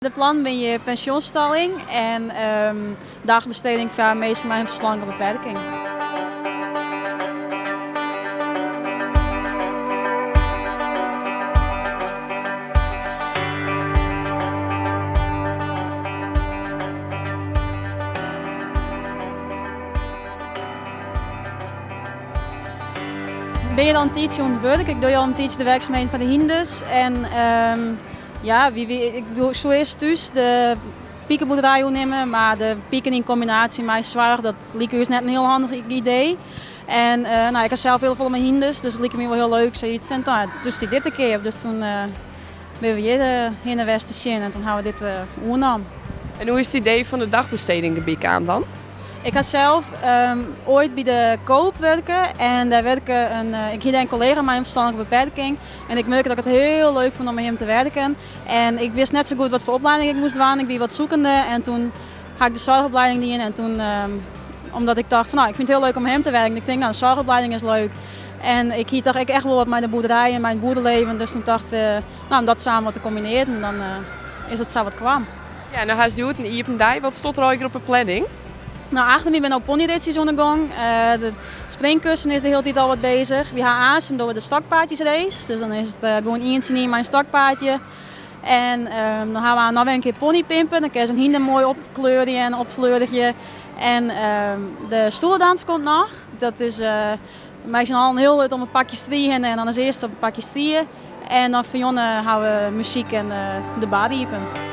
De plannen binne hjir pensjonstalling en dagbesteding foar minsken mei in ferstanlike beperking. Bin hjir al in tiidsje oan it wurk. Ik doch al in tiidsje de werksumheden foar de hynders en ja, ik soe earst thús de pikeboerderij oernimme, mar de piken yn kombinaasje mei soarch, dat like ús net in hiel handich idee. En no, ik ha sels hiel folle mei hynders, dus it like my wol hiel leuk sayts. En toen stie dit te keap, dus toen binne we hjir hinne west te sjen en toen ha we dit oernommen. En hoe is it idee fan de dagbesteding derby kaam dan? Ik ha sels oait by de Coop wurke en dêr wurke in, ik hie dêr in kollega mei in ferstanlike beperking en ik murk dat ik it hiel leuk fûn om mei him te werken. En ik wist net sa goed wat foar opleiding ik moast dwaan, ik wie wat zoekende en toen ha ik de soarchopleiding dien en toen, omdat ik tocht fan no, ik fyn it hiel leuk om mei him te werken, ik tink no, de soarchopleiding is leuk. En ik hie toch ek echt wol wat mei de boerderij en mei it boereleven, dus toen tocht ik, no, om dat samen wat te kombinearjen, dan is it sa wat kwam. Ja, no hast hjoed in iepen dei. Wat stiet der allegear op de planning? No, achter my binne no ponyritsjes oan de gong. De springkussen is de hiele tiid al wat bezich. Wy ha aansten dogge we de stokpaardjesrace. Dus dan is it gewoan ien tsjin ien mei in stokpaardje. En dan ha we noch wer in kear ponypimpen. Dan kinne se in hynder moai opkleurje en opfleurigje. En de stoeledans komt noch. Dat is mei syn allen hiel hurd om in pakje strie hinne en dan is earst op in pakje strie. En dan fan jûn ha we muzyk en de bar iepen.